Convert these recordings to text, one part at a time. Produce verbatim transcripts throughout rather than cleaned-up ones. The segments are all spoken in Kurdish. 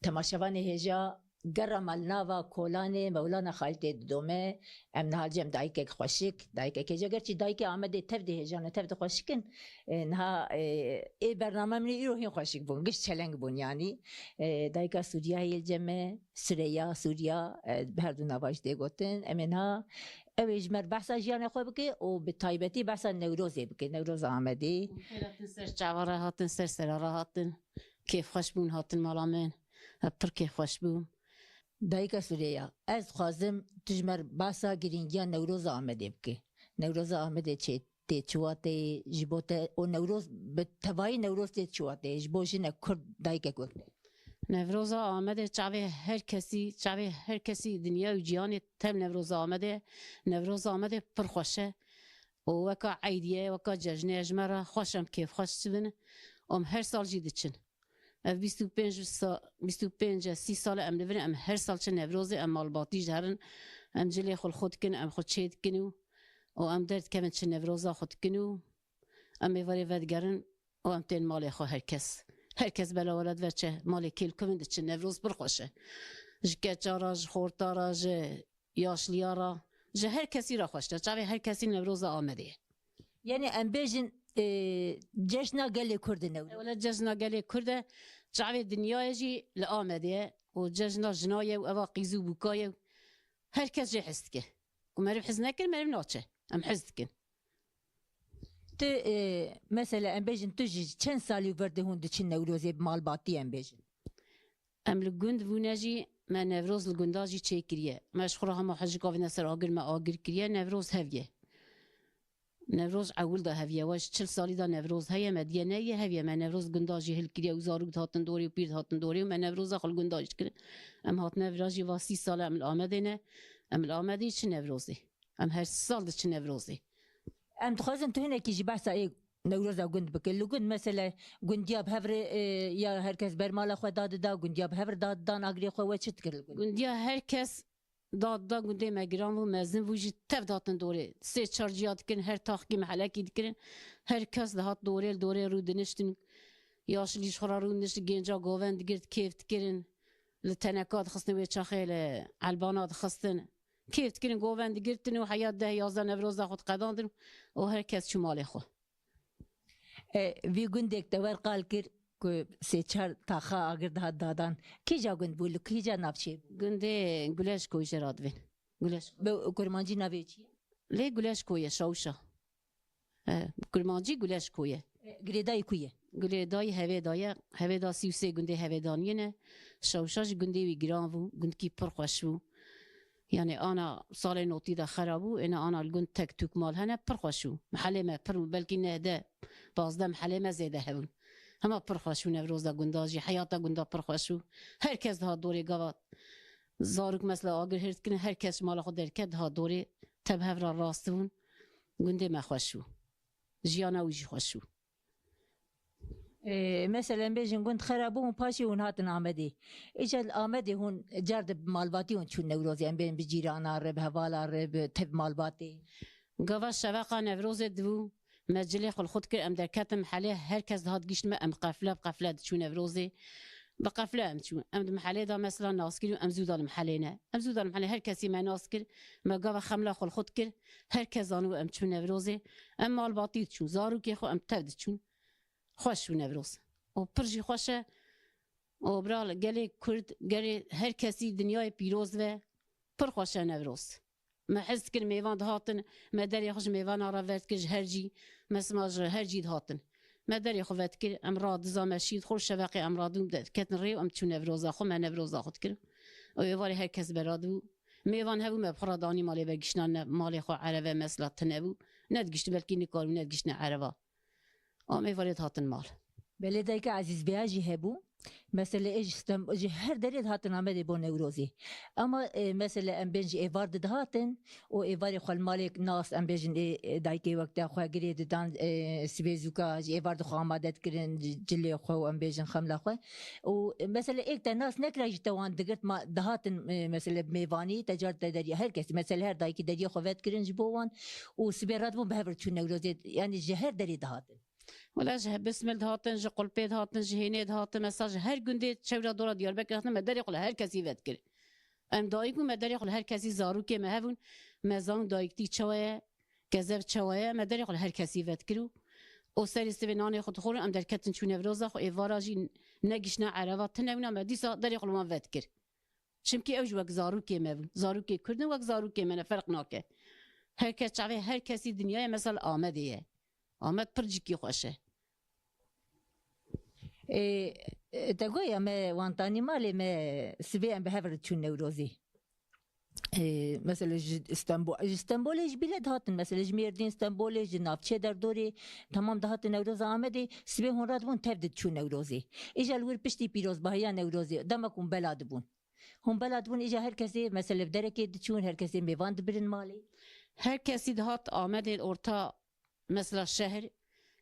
Temaşevanê hêja, gera me li nava kolanê Mewlana Xalidê didome. Em niha cem dayikek xweşik, dayikek hêja, gerçî dayikê Amedê tev dihêjane, tev dixweşikin. E, niha, e, ê bername min îro hîn xweşik bûn, giş çeleng bûn yanî. E, dayika Sûriya heye li cem me, Sireya Sûriya, e, bi her du nava jî tê gotin. Em ê niha ew ê ji me re behsa jiyanê xwe bike û bi taybetî behsa Newrozê bike, Newroza Amedê. Hatin ser çava re hatin, ser sera re hatin. Kêfxweş bûn hatin mala min. Em pir kêfxweş bûn. Dayika Sûriya, ez dixwazim tu ji me re behsa girîngiya Newroza Amedê bike. Newroza Amedê çi tê, çi wateyê ji bo te û Newroz bi tevayî Newroz tê çi wateyê ji bo jinek Kurd dayikek wek te? Newroza Amedê çavê her kesî, çavê her kesî dinya û cîhanê tev Newroza Amedê. Newroza Amedê pir xweş e. û weka eydî ye, weka cejnê ye ji me re xweş, em kêfxweş dibin û em her sal jî diçin. Ev bîst û pênc sa-, bîst û pênc e, sî sal e em li vir in, em her sal çin Newrozê, em malbatî jî herin, em cilê xwe li xwe dikin, em xwe çê dikin û, û em derdikevin çin Newroza xwe dikin û em êvarê vedigerin û em tên malê xwe her kes. Her kes bela wele dive çe malê kêlkuvin diçin, Newroz pir xweş e. Ji keça re, ji xorta re, ji yaşliya re, ji her kesî re xweş e. Çavê her kesî Newroza Amedê ye. Yanî em bêjin, e, cejna gelê Kurd e Newroz. Wele cejna gelê Kurd e, çavê dinyayê jî li Amedê ye. Û cejna jina ye û eva qîz û bûka ye û her kes jê hez dike. Ku meriv hez nekir, meriv naçe. Em hez dikin. Tu, e, mesela em bêjin tu ji çend salî û vir de hûn diçin Newrozê bi malbatî em bêjin? Em li gund bûne jî, me Newroz li gunda jî çêkiriye. Me ji xwe re hema hejik avêne ser agir, me agir kiriye, Newroz hev ye. Newroz ewil de hev ye, we ji çil salî de Newroz heye, me diye neyiye, hev ye. Me Newroz gunda jî hilkiriye û zarok dihatin dorê û pîr dihatin dorê û me Newroza xwe li gunda jî dikirin. Em hatine vira jî va sî sal e em li Amedê ne, em li Amedê çi Newrozê. Em her sal diçin Newrozê. Em dixwazin tu hinekî jî behsa ê Newroza gund bike. Li gund mesele gundiya bi hev re, e, ya her kes ber mala xwe dadida, gundiya bi hev re dadidan agirê xwe we çi dikir li gund? Gundiya her kes dadida gundê me giran bû, mezin bû jî tev dihatin dorê. Sê çar ciya dikirin, her taxkî mehelekî dikirin. Her kes dihat dorê, li dorê rû diniştin. Yaşlî ji xwe re rû diniştin, gênca govend digirt, kêf dikirin. Li teneka dixistin wê çaxê li elbana dixistin. Kêf dikirin, govend digirtin û heya deh yazdeh Newroza xwe diqedandin û her kes çû malê xwe. E, vî gundek te wer qal kir ku sê çar taxa agir dihat dadan. Kîja gund bû, li kîja navçeyê bû? Gundê Guleşkoyê jê re dibên. Guleş. Bi kurmancî navê çi ye? Lê Guleşkoyê, Şawşa. E, kurmancî Guleşkoyê. E, girêdayî ku ye? Girêdayî Hevêda ye. Hevêda sî û sê gundê Hevêdaniyê ne. Şawşa jî gundê wî giran bû. Gundkî pir xweş bû. Yanî ana salê notî de xera bû. Êna ana li gund tek tûk mal hene. Pir xweş bû. Mehelê me pir bû. Belkî neh de, pazdeh mehelê me zêde hebûn. Hema pir xweş bû Newroza gunda jî. Heyata gunda pir xweş bû. Her kes dihat dorê gava. Zarok mesela agir hêr dikirin. Her kes ji mala xwe derket dihat dorê. Tev hev re rast bûn. Gundê me xweş bû. Jiyana wî jî xweş bû. Ee, mesela em bêjin gund xera bû û paşê hûn hatin Amedê. Îca li Amedê hûn car de bi malbatî hûn çûn Newrozê, em bên bi cîrana re, bi hevala re, bi tev malbatê. Gava şeveqa Newrozê dibû, me cilê xwe li xwe dikir, em derketin mehelê, her kes dihat gişt me, em qefle bi qefle diçûn Newrozê. Bi qefle em çûn. Em di mehelê de mesela nas kirî û em zû da li mehelê ne. Em zû da li mehelê, her kesî me nas kir. Me gava xemla xwe li xwe dikir. Her kes zanibû em çûn Newrozê. Em malbatî diçûn. Zarokê xwe em tev diçûn. Xweş bû Newroz. Û pir jî xweş e. Û bira li gelê Kurd, gelê her kesî dinyayê pîroz ve. Pir xweş e Newroz. Me hez dikir mêvan dihatin, me derê xwe ji mêvana re ver dikir ji her cî, me sima ji her cî dihatin. Me derê xwe vedikir, em radiza me şî dixwar şeveqê em radibûn, de-, ketin rê û em çûn Newroza xwe, me Newroza xwe dikir. Û êvarê her kes beradibû. Mêvan hebû me bi xwe re danî malê vegiştine, ne malê xwe ereve mesela tune bû. Nedigişt belkî nikaribû nedigiştine ereva. Em êvarê dihatin mal. Belê dayika Ezîzbeya jî hebû. Mesele ê ji Stenb-, ji her derê dihatin Amedê bo Newrozê. Ama, e, mesele em bên ji êvar de dihatin û êvarê xwe li malê nas, em bêjin ê, ê dayikê wek te xwe girê didan, e, sibê zûka ji êvar de xwe amade dikirin, ci-, cilê xwe û em bêjin xemla xwe. Û, e, mesele êk te nas nekira jî te wan digirt ma dihatin, e, mesele bi mêvanî, te car te deriya her kesî, mesele her dayikî deriya xwe vedikirin ji bo wan û sibê radibûn bi hev re çûn Newrozê, yanî ji her derê dihatin. Wela ji Bismil dihatin, ji Qulpê dihatin, ji Hênê dihatin, mesela ji her gundê çewra dora Diyarbekir hatin, me derê xwe li her kesî vedikir. Em dayik bûn, me derê xwe li her kesî, zarokê me hebûn, me zan dayiktî çawa ye, kezeb çawa ye, me derê xwe li her kesî vedikir û û serê sivê nanê xwe dixwar, em derketin çû Newroza xwe, êvara jî negişna ereva tune wina, me dîsa derê xwe li wan vedikir. Çimkî ew ji wek zarokê me bûn. Zarokê Kurd in, wek zarokê me ne, ferq nake. Her kes çavê her kesî dinyayê mesela li Amedê ye. Amed pir cîkî xweş e. Ê, e, te goya me wan tanî malê me sivê em bi hev re çûn Newrozê. Ê, mesela ji Stenbol, ji Stenbolê ji bîle dihatin, mesela ji Mêrdîn, Stenbolê, ji navçê derdorê, temam dihatin Newroza Amedê, sibê hûn radibûn tev diçûn Newrozê. Îja li wir piştî pîrozbahiya Newrozê, dema ku hûn bela dibûn. Hûn bela dibûn, îja her kesê, mesela bi derekê diçûn, her kesê mêvan dibirin malê. Her kesî dihat Amedê li orta mesela şehr,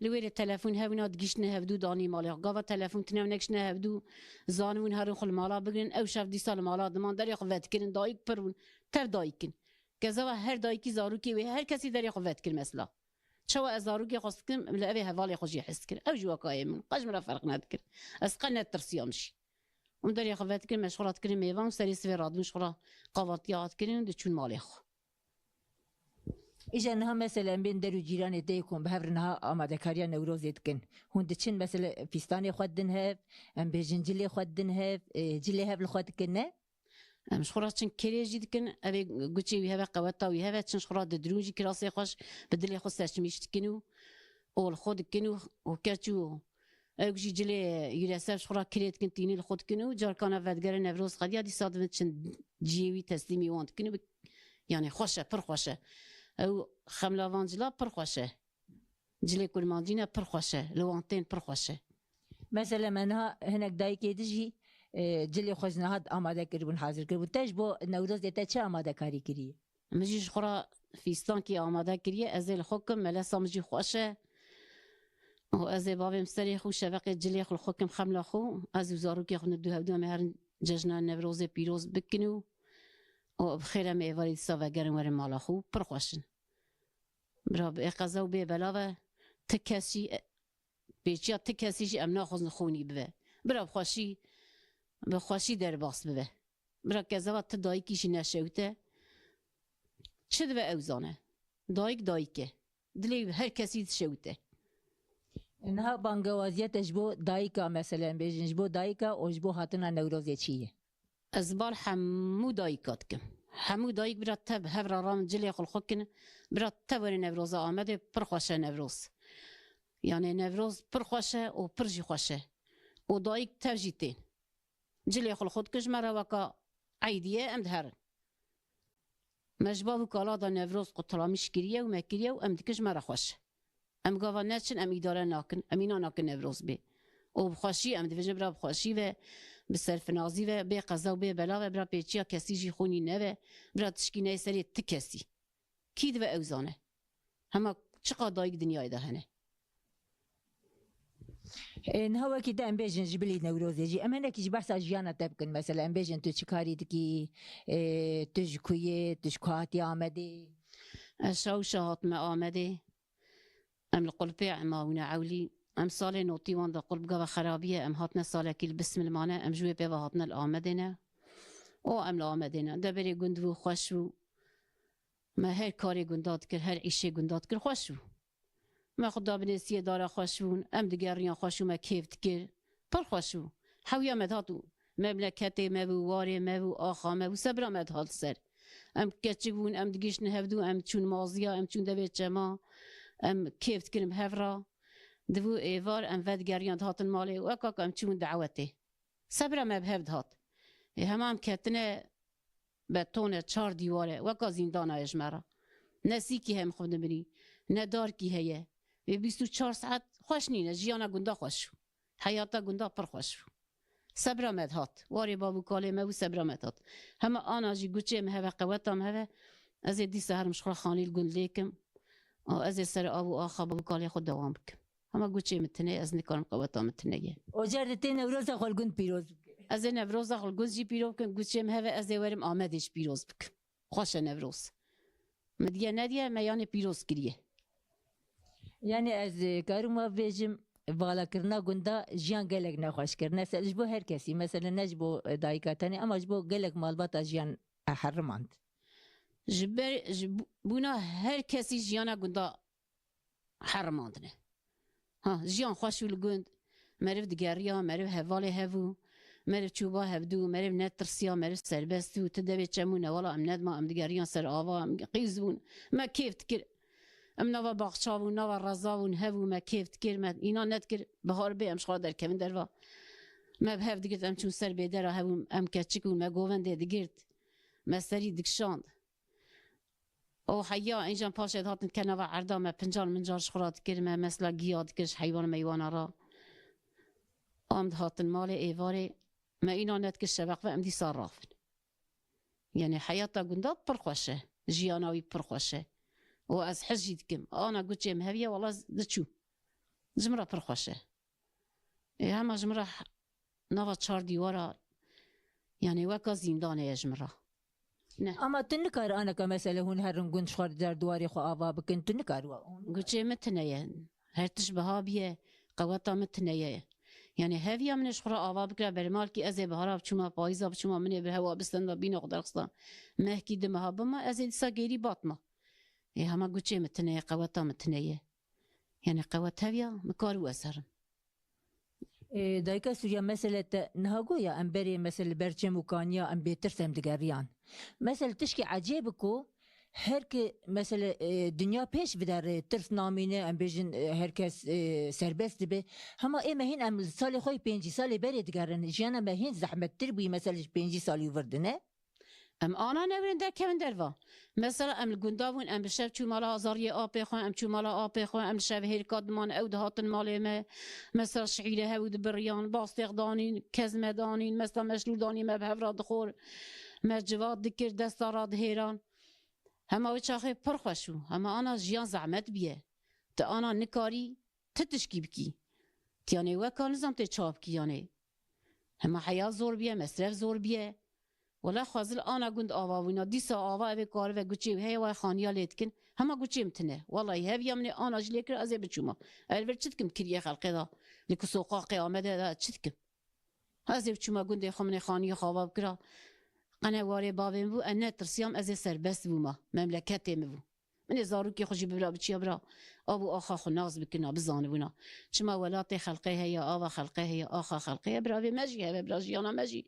li wêrê telefon hebûna digiştine hevdû danî malê xwe. Gava telefon tine û negiştine hevdû, zanibûn herin xwe li mala bigirin, ew şev dîsa li mala diman, derê xwe vedikirin, dayik pir bûn, tev dayik in. Kezava her dayikî zarokê wê, her kesî derê xwe vedikir mesela. Çawa ez zarokê xwe hez dikim, li evê hevalê xwe jî hez dikir. Ew jî wekayê min, qe ji min re ferq nedikir. Ez qe netirsiyam jî. Hûn derê xwe vedikirin, me ji xwe re dikirin mêvan û serê sivê radibûn ji xwe re qavatiya dikirin û diçûn malê xwe. Îja niha mesela em bên der û cîranê te yê ku em bi hev re niha amadekariya Newrozê dikin. Hûn diçin mesela fîstanê xwe didin hev, em bêjin cilê xwe didin hev, e, cilê hev li xwe dikin ne? Em ji xwe re çin kêlê jî dikin, ev ê guçê wî heve, qeweta wî heve, çin ji xwe re didirûn jî kirasê xweş bi dilê xwe seçmîş dikin û ol xwe dikin û û keç û ew jî cilê yûresev ji xwe re kirê dikin, tînî li xwe dikin û carkana vedigerin Newroz xediya dîsa divin çin ciyê wî teslîmî wan dikin û bi-, yanî xweş e, pir xweş e. Ew xemla van cila pir xweş e. Cilê kurmancî ne, pir xweş e. Li wan tên pir xweş e. Mesela me niha hinek dayikê di jî, e, cilê xwe ji niha amade kiribûn, hazir kiribûn. Te ji bo Newrozê te çi amadekarî kiriye? Min jî ji xwe re fîstankî amade kiriye. Ez ê li xwe kim, melesa min jî xweş e. Û ez ê bavê min serê xwe, şeveqê cilê xwe li xwe kim, xemla xwe. Ez û zarokê xwe du hevdu em ê herin cejna Newrozê pîroz bikin û, û bi xêr em ê êvarî dîsa vegerin werin mala xwe. Pir xweş in. Bira bê qeza û bê bela ve ti kes jî, pêçiya ti kesî jî em naxwazin xûnî bibe. Bira bi xweşî, bi xweşî derbas bibe. Bira kezava ti dayikî jî neşewite. Çi dibe ew zane. Dayik dayik e. Dilê her kesî dişewite. Niha bangewaziya te ji bo dayika, mesela em bêjin, ji bo dayika û ji bo hatina Newrozê çi ye? Ez bal hemû dayika dikim. Hemû dayik bira tev hev re ran cilê xwe li xwe kin. Bira tev werin Newroza Amedê, pir xweş e Newroz. Yanê Newroz pir xweş e û pir jî xweş e. Û dayik tev jî tên. Cilê xwe li xwe dikin, ji me re weka eydî ye, em diherin. Me ji bav û kala de Newroz qutilamîş kiriye û me kiriye û em dikin ji me re xweş e. Em gava neçin, em îdare nakin, em îna nakin Newroz bê. Û bi xweşî em dibêjin, bira bi xweşî ve, bi serfinazî ve, bê qeza û bê bela ve, bira pêçiya kesî jî xûnî neve, bira tişkî neyê serê ti kesî. Kî dibe ew zane? Hema çiqa dayik dinyayê de hene. Ê, niha wekî te em bêjin ji bilî Newrozê jî. Em hinekî ji behsa jiyana te bikin. Mesela em bêjin tu çi karî dikî, ê, tu ji ku yê, tu ji ku hatî Amedê? Ez şawşa hatime Amedê. Em li Qulpê ema wîne ewlî. Em salê notî wan de Qulp gava xerabiye. Em hatine salekî li Bismilmane. Em ji wê pê ve hatine li Amedê ne. O em li Amedê ne. Deverê gund bû, xweş bû. Me her karê gunda dikir, her îşê gunda dikir, xweş bû. Me xwe da binê siyê dara xweş bûn, em digeriyan xweş û me kêf dikir. Pir xweş bû. Hewiya me dihat û memleketê me bû, warê me bû, axa me bû, sebra me dihat li ser. Em keçik bûn, em digihiştin hevdû, em çûn maziya, em çûn devê çema, em kêf dikirin bi hev re. Divû êvar em vedigeriyan dihatin malê û weka ku em çûbûn dawetê. Sebra me bi hev dihat. Ê hema em ketine beton e, çar dîwar e, weka zîndana ye ji me re. Ne sîkî heye em xwe dimînî, ne darkî heye. Vê bîst û çar saet xweş nîne, jiyana gunda xweş bû. Heyata gunda pir xweş bû. Sebra me dihat. Warê bav û kalê me bû, sebra me dihat. Hema ana jî guçê min heve, qeweta min heve, ez ê dîsa herim ji xwe re xanî li gund lêkim. Û ez ê ser av û axa bav û kalê xwe dewam bikim. Hema guçê min tune ye, ez nikarim qeweta min tune ye. Ocar di tê Newroza xwe li gund pîroz bike. Ez ê Newroza xwe li gund jî pîroz bikim, guçê min heve, ez ê werim Amedê jî pîroz bikim. Xweş e Newroz. Min diye nediye, me yanê pîroz kiriye. Yani ez, e, karim wa bêjim, valakirina gunda jiyan gelek nexweş kir. Ne se-, ji bo her kesî, mesela ne ji bo, e, dayika tenê, ama ji bo gelek malbata jiyan, e, herimand. Ji ber, ji bû-, bûna her kesî jiyana gunda herimandine. Ha, jiyan xweş û li gund. Meriv digeriya, meriv hevalê hev û meriv çûba hevdû, meriv netirsiya, meriv serbest bû. Ti devê çem û newala em nedima, em digeriyan ser ava, em qîz bûn. Me kêf dikir. Em nava baxça bûn, nava reza bûn, hev û me kêf dikir, me îna nedikir, bihar bê em ji xwe derkevin derva. Me bi hev digirt, em çûn ser bêdera hev û em keçik bûn, me govendê digirt. Me serî dikişand. O heya, încan paşê dihatin ke nava erda me pincan mincan ji xwe re dikir, me mesela giya dikir ji heywan meywana re. Am dihatin malê êvarê, me îna nedikir şeveq ve em dîsa rafin. Yani heyata gunda pir xweş e, jiyana wî pir xweş e. Û ez hez jî dikim. Ana guçê min heviya, wala diçû. Ji min re pir xweş e. Ê, hema ji min re h-, nava çar dîwara, yani weka zîndanê ye ji min re. Ne. Ama tu nikar aneka mesele hûn herin gund ji xwe derdiwarê xwe ava bikin, tu nikar wa. Guçê min tune ye. Her tişt biha biye, qeweta min tune ye. Yani heviya min ê ji xwe re ava bikira, bermalkî ez ê bihara biçûma, payîza biçûma, min ê bi hewa bistenda bîna xwe derxista. Mehkî du meha bima, ez ê dîsa gêrî batma. Ê hema guçê min tune ye, qeweta min tune ye. Yani qewet heviya, min kar û ez herim. Ê, dayika Sûriya, mesele te niha goya em berê mesele ber çem û kaniya em bêtirs em digeriyan. Mesele tişkî ecêb ku her ki mesele, e, dinya pêş bide rê, tirs namîne, em bêjin, e, her kes, e, serbest dibe. Hema ê me hîn em li salê xwe yê pêncî salê berê digerin. Jiyana me hîn zehmettir bûyî mesele ji pêncî salî û vir dine. Em ana newrin derkevin derva. Mesela em li gunda bûn, em bi şev çû mala zariyê apê xwe, em çû mala apê xwe, em li şev hêrka diman, ew dihatin malê me. Mesela şihîrê hev û dibiriyan, bastêx danîn, kezme danîn, mesela meşlûl danî me bi hev re dixwar, me civat dikir, desta re dihêran. Hema wê çaxê pir xweş bû. Hema ana jiyan zehmet biye. Tu ana nikarî ti tişkî bikî. Tiyanê weka nizam tê çawa bikî yanê. Hema heya zor biye, mesref zor biye. Wela xwezil ana gund ava bûna. Dîsa ava evê karive guçê wî heye, wê xaniya lê dikin. Hema guçê min tine. Wellahî heviya min ê ana jî lê kir, ez ê biçûma. Ez li vir çi dikim kiriyê xelqê de? Li ku soqaqê Amedê de çi dikim? Ez ê biçûma gundê xwe, min ê xaniyê xwe ava bikira. Qene warê bavê min bû, ez netirsiyam, ez ê serbest bûma. Memleketê min bû. Min ê zarokê xwe jî bibira biçiya bira. Av û axa xwe nas bikina, bizanibûna. Çima welatê xelqê heye, ava xelqê heye, axa xelqê heye. Biravê me jî heve, bira jiyana me jî.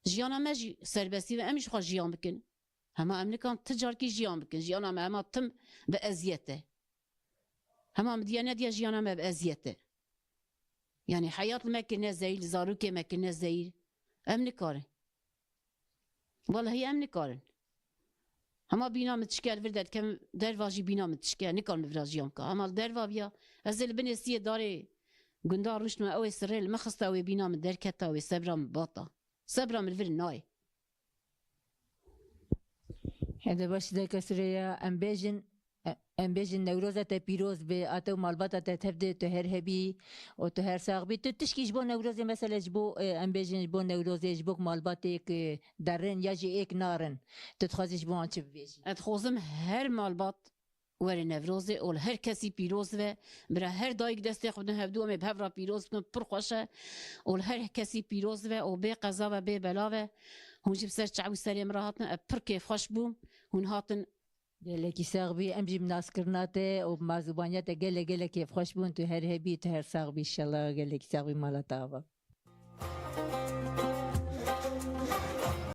Jiyana me jî serbestî ve em jî xwe jiyan bikin. Hema em nikan ti carkî jiyan bikin. Jiyana me hema tim bi eziyet e. Hema min diye nediye jiyana me bi eziyet e. Yani heyat li me kirine zehîr, li zarokê me kirine zehîr. Em nikarin. Wellahî em nikarin. Hema bîna min tişke, li vir derdikem derva jî bîna min tişke. Nikarim li vira jiyan bika. Hema li derva biya, ez ê li binê siyê darê gunda rûştime, ew ê sirrê li min xista, ew ê bîna min derketa, ew ê sebra min bata. Sebra min li vir nayê. Hede baş, dayika Süreyya, em bêjin, e, em bêjin Newroza te pîroz be, a te û malbata te tev de, tu her hebî û tu her sax bî. Tu tişkî ji bo Newrozê, mesele ji bo, e, em bêjin ji bo Newrozê, ji bo malbatê êk, e, derin ya jî êk narin, tu dixwazî ji bo wan çi bibêjî? Ez dixwazim her malbat were Newrozê û li her kesî pîroz ve. Bira her dayik destê xwe bidin hevdû, em ê bi hev re pîroz bikin, pir xweş e. Û li her kesî pîroz ve û bê qeza ve, bê bela ve. Hûn jî bi ser çav û serê min re hatin, ez pir kêfxweş bûm. Hûn hatin. Gelekî sax bî, em jî bi naskirina te û bi mazûbaniya te gelek gelek kêfxweş bûn. Tu her hebî, tu her sax bî, inşallah gelekî sax bî, mala te ava.